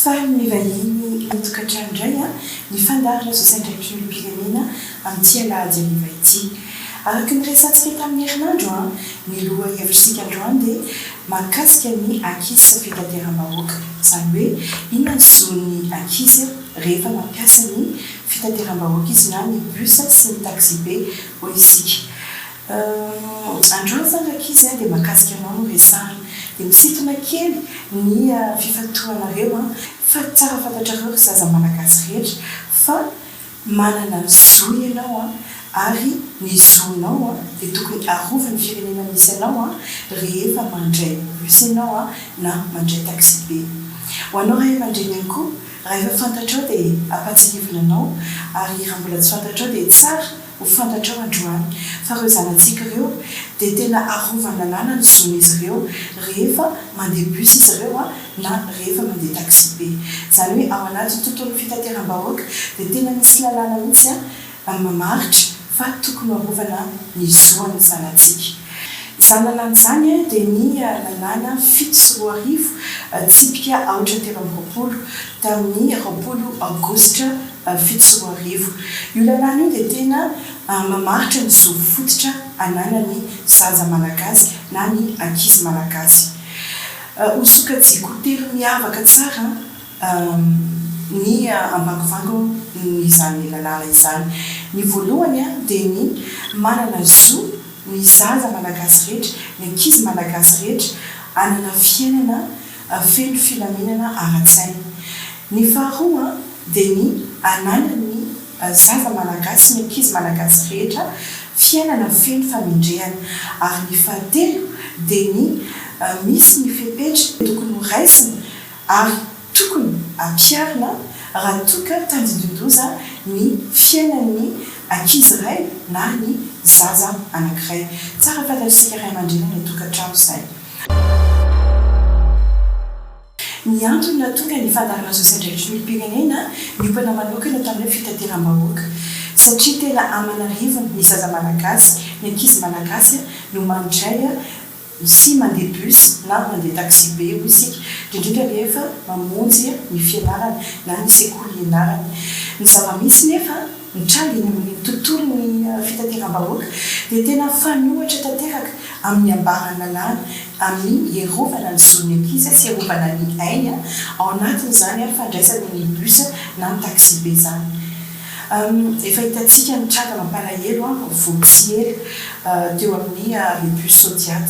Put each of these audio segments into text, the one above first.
Faly mivahiny an-tokantrano indray ny fandaharana Zo sy Andraikitry ny Olom-pirenena amin'ity alahady hariva ity. Araka ny resatsika tamin'ny herinandro, ny lohahevitr'isika androany dia mahakasika ny ankizy sy ny fitateram-bahoaka. Izany hoe inona ny zon'ny ankizy rehefa mampiasa ny fitateram-bahoaka izy na ny bus sy ny taxi-be hoy isika. Androany izany rankizy dia mahakasika anao no resahana. Dia misintona kely ny fifantohanareo fa tsara fantatrareo ry zaza malagasy rehetra fa manana zo ianao ary ny zonao dia tokony arovan'ny firenena misy anao rehefa mandray bus ianao na mandray taxi-be. Ho anao ray aman-dreny ihany koa, raha efa fantatrao dia ampahatsiahivina anao ary raha mbola tsy fantatrao dia tsara Ho fantatrao androany fa ireo zanatsika ireo dia tena arovan'ny lalàna ny zon'izy ireo rehefa mandeha bus izy ireo na rehefa mandeha taxi-be. Izany hoe ao anatin'ny tontolon'ny fitateram-bahoaka dia tena misy lalàna mihitsy mamaritra fa tokony ho arovana ny zoan'ny zanatsika. Izany lalàna izany dia ny lalàna 2007 tsipika aotra 23 tamin'ny 20 aogositra 2007. Io lalàna io dia tena mamaritra ny zo fototra ananan'ny zaza malagasy na ny ankizy malagasy. Ho sokajiako ho telo miavaka tsara ny ambangovangon'izany lalàna izany. Ny voalohany dia ny manana zo ny zaza malagasy rehetra, ny ankizy malagasy rehetra hanana fiainana feno filaminana ara-tsaina. Ny faharoa dia ny ananan'ny zaza malagasy sy ny ankizy malagasy rehetra fiainana feno famendrehana. Ary ny fahatelo dia ny misy ny fepetra tokony ho raisina ary tokony ampiharina raha toa ka tandindon-doza ny fiainan'ny ankizy iray na ny zaza anankiray. Tsara fantatr'isika ray aman-dreny any an-tokantrano izay. Ny antony nahatonga ny fandaharana zo sy andraikitry ny olom-pirenena niompana manokana tamin'ny hoe fitateram-bahoaka. Satria tena aman'arivony ny zaza malagasy, ny ankizy malagasy no mandray sy mandeha bus na mandeha taxi-be hoy isika, indrindra indrindra rehefa mamonjy ny fianarana na ny sekoly ianarany. Ny zava-misy nefa, mitranga eny amin'ny tontolon'ny fitateram-bahoaka dia tena mifanohitra tanteraka amin'ny ambaran'ny lalàna amin'ny hiarovana ny zon'ny ankizy sy hiarovana ny ainy ao anatin'izany fandraisany ny bus na ny taxi-be izany. Efa hitantsika ny tranga mampalahelo vao tsy ela teo amin'ny le bus Sodiat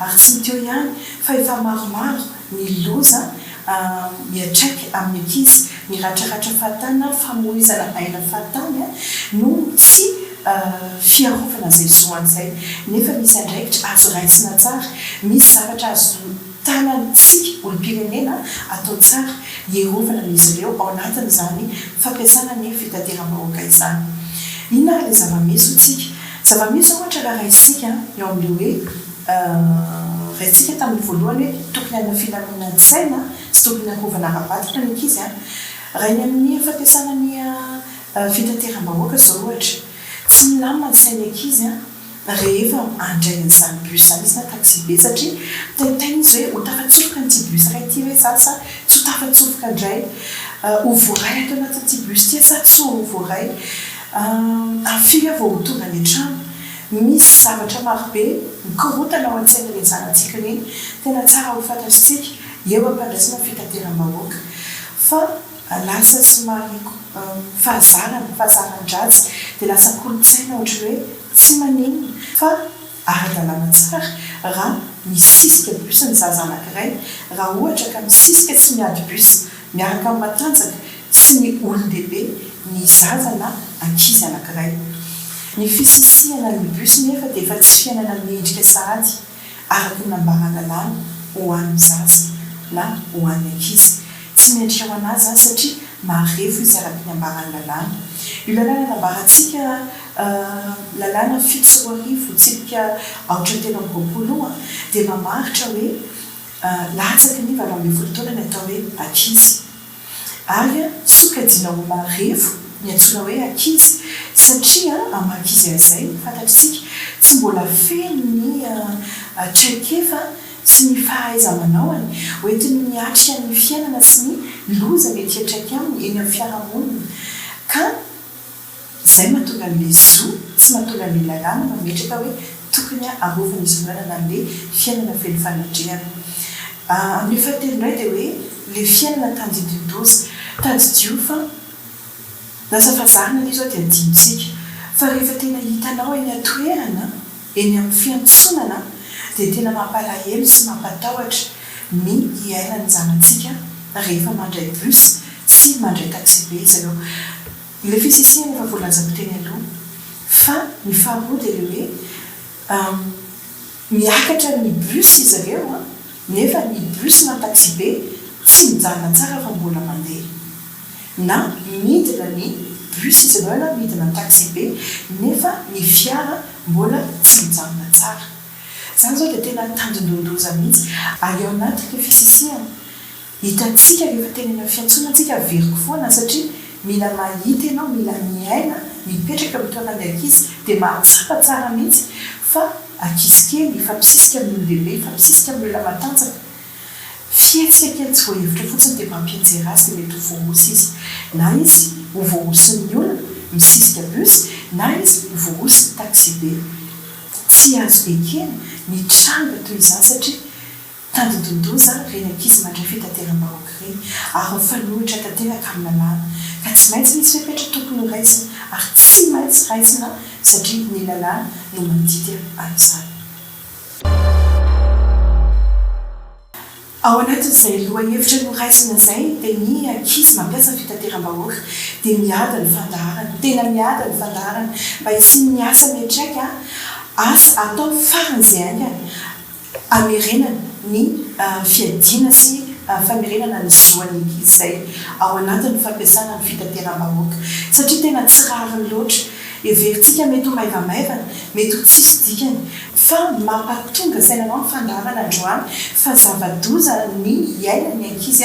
ary tsy ny teo ihany fa efa maromaro ny loza miantraika amin'ny ankizy, ny ratraratra fahatany na famoizana aina fahatany noho ny tsy fiarovana izay zo an'izay. Nefa misy andraikitra azo raisina tsara, misy zavatra azo tanantsika olom-pirenena atao tsara hiarovana an'izy ireo ao anatin'izany fampiasana ny fitateram-bahoaka izany. Inona ary ilay zava-misy hoy tsika? Zava-misy izao ohatra raha raisintsika eo amin'ilay hoe Raintsika tamin'ny voalohany hoe tokony hanana filaminan-tsaina sy tokony harovana ara-batana ny ankizy. Raha eny amin'ny fampiasana ny fitateram-bahoaka izao ohatra, tsy milamina ny sain'ny ankizy rehefa handray an'izany bus izany izy na taxi-be satria mitaintaina izy hoe ho tafatsofoka an'ity bus iray ity ve izaho sa tsy ho tafatsofoka indray, ho voaray ato anatin'ity bus ity aho sa tsy ho voaray, amin'ny firy aho vao ho tonga any an-trano. Misy zavatra marobe mikorontana ao an-tsain'ireny zanatsika ireny, tena tsara ho fantatr'isika eo am-pandraisana ny fitateram-bahoaka fa lasa somary fahazarana, fahazaran-dratsy dia lasa kolontsaina ohatran'ny hoe tsy maninona fa ara-dalàna tsara raha misisika bus ny zaza anankiray, raha ohatra ka misisika tsy miady bus miaraka amin'ny matanjaka sy ny olon-dehibe ny zaza na ankizy anankiray. Ny fisisihana ny bus nefa dia efa tsy fiainana mendrika sahady araka ny nambaran'ny lalàna ho an'ny zaza na ho an'ny ankizy. Tsy mendrika ho an'azy izany satria marefo izy araka ny ambaran'ny lalàna. Io lalàna nambarantsika lalàna 2007 tsipika aotra 23 io dia mamaritra hoe latsaky ny 18 taona ny atao hoe ankizy. Ary sokajiana ho marefo ny antsoina hoe ankizy satria amin'ny maha ankizy an'izay, fantatr'isika, tsy mbola feno ny traikefa sy ny fahaiza-manaony hoentiny miatrika ny fiainana sy ny loza mety hiantraika aminy eny amin'ny fiarahamonina ka izay mahatonga an'ilay zo sy mahatonga an'ilay lalàna mametraka hoe tokony arovana izy ireo hanana an'ilay fiainana feno fanendrehana. Amin'io fahatelo indray dia hoe ilay fiainana tandindon-doza. Tadidio fa lasa fazarana anie izao dia adinontsika fa rehefa tena hitanao eny an-toerana, eny amin'ny fiantsonana dia tena mampalahelo sy mampatahotra ny hiainan'ny zanatsika rehefa mandray bus sy mandray taxi-be izy ireo. Ilay fisisihana efa voalazako teny aloha. Fa ny faharoa dia ilay hoe miakatra ny bus izy ireo nefa ny bus na taxi-be tsy mijanona tsara fa mbola mandeha. Na midina ny bus izy ireo na midina ny taxi-be nefa ny fiara mbola tsy mijanona tsara. Izany izao dia tena tandindon-doza mihitsy. Ary ao anatin'ilay fisisihana, hitantsika rehefa tena eny amin'ny fiantsonana tsika, averiko foana satria mila mahita ianao, mila miaina, mipetraka eo amin'ny toeran'ny ankizy dia mahatsapa tsara mihitsy fa ankizy kely hifampisisika amin'ny olon-dehibe, hifampisisika amin'ny olona matanjaka. Fihetsika kely tsy voahevitra fotsiny dia mampianjera azy dia mety ho voahosy izy. Na izy ho voahosin'ny olona misisika bus na izy ho voahosin'ny taxi-be. Tsy azo ekena ny tranga toy izany satria tandindon-doza ireny ankizy mandray fitateram-bahoaka ireny ary mifanohitra tanteraka amin'ny lalàna ka tsy maintsy misy fepetra tokony ho raisina ary tsy maintsy raisina satria ny lalàna no mandidy an'izany. Ao anatin'izay lohahevitra noraisina izay dia ny ankizy mampiasa ny fitateram-bahoaka dia miady ny fandaharana, tena miady ny fandaharana mba hisian'ny asa miantraika, asa atao faran'izay haingana hamerenana ny fiadiana sy famerenana ny zo an'ny ankizy izay ao anatin'ny fampiasana ny fitateram-bahoaka satria tena tsy rariny loatra. Heverintsika mety ho maivamaivana, mety ho tsisy dikany, fa mampatonga saina anao ny fandaharana androany fa zava-doza ny iainan'ny ankizy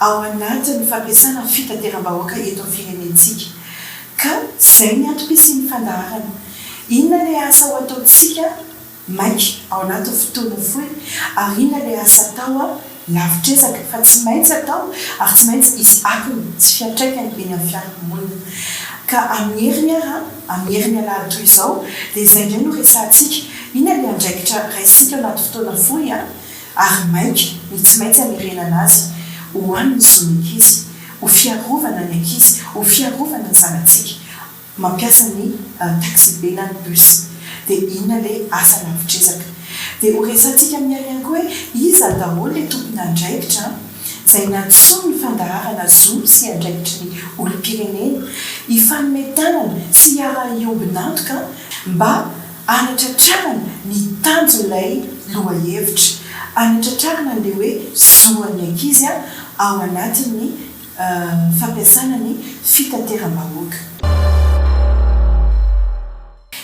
ao anatin'ny fampiasana ny fitateram-bahoaka eto amin'ny firenentsika. Ka izay ny antom-pisian'ny fandaharana. Inona ilay asa ho ataontsika? Maika, ao anatin'ny fotoana fohy, ary inona ilay asa atao lavitr'ezaka fa tsy maintsy atao ary tsy maintsy hisy akony sy fiantraikany eny amin'ny fiarahamonina. Ka amin'ny heriny ary, amin'ny heriny alahady toy izao, dia izay indray no resahantsika, inona ilay andraikitra raisintsika ao anaty fotoana fohy ary maika ny tsy maintsy hamerenana azy ho an'ny zon'ny ankizy, ho fiarovana ny ankizy, ho fiarovana ny zanatsika. Mampiasa ny taxi-be na ny bus. Dia inona ilay asa lavitr'ezaka? Dia ho resahantsika amin'ny heriny ihany koa hoe iza daholo ilay tompon'andraikitra izay nantsoin'ny fandaharana zo sy andraikitry ny olom-pirenena hifanome tanana sy hiara-hiombon'antoka mba hanatratrarana ny tanjon'ilay lohahevitra, hanatratrarana an'ilay hoe zo an'ny ankizy ao anatin'ny fampiasana ny fitateram-bahoaka.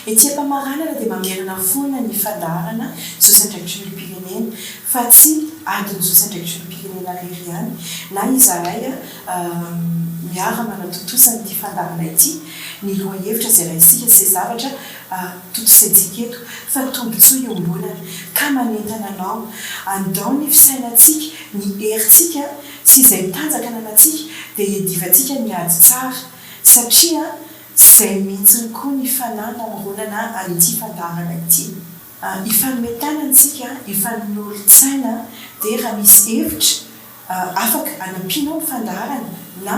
Ety am-pamaranana dia mamerina foana ny fandaharana zo sy andraikitry ny olom-pirenena fa tsy adin'ny zo sy andraikitry ny olom-pirenena irery ihany na izahay miara-manatontosa an'ity fandaharana ity ny lohahevitra izay raisika sy izay zavatra tontosaintsika eto fa tombontsoa iombonana ka manentana anao andao ny fisainantsika, ny herintsika sy izay tanjaka ananantsika dia iadivantsika ny ady tsara satria izay mihitsiny koa ny fanahy namoronana an'ity fandaharana ity. Hifanome tanana isika, hifanolo-tsaina dia raha misy hevitra afaka hanampianao ny fandaharana na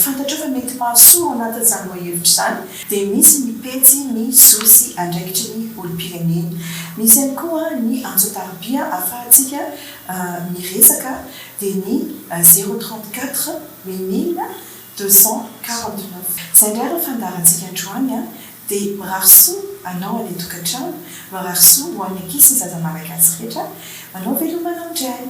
fantatrao fa mety mahasoa ao anatin'izany lohahevitra izany dia misy ny pejy ny zo sy andraikitry ny olom-pirenena. Misy ihany koa ny antso an-tarobia ahafahantsika miresaka dia ny zéro 34 8249. Izay indray ary ny fandaharantsika androany an, dia mirary soa anao any an-tokantrano, mirary soa ho an'ny ankizy sy ny zaza malagasy rehetra, manao veloma anao indray.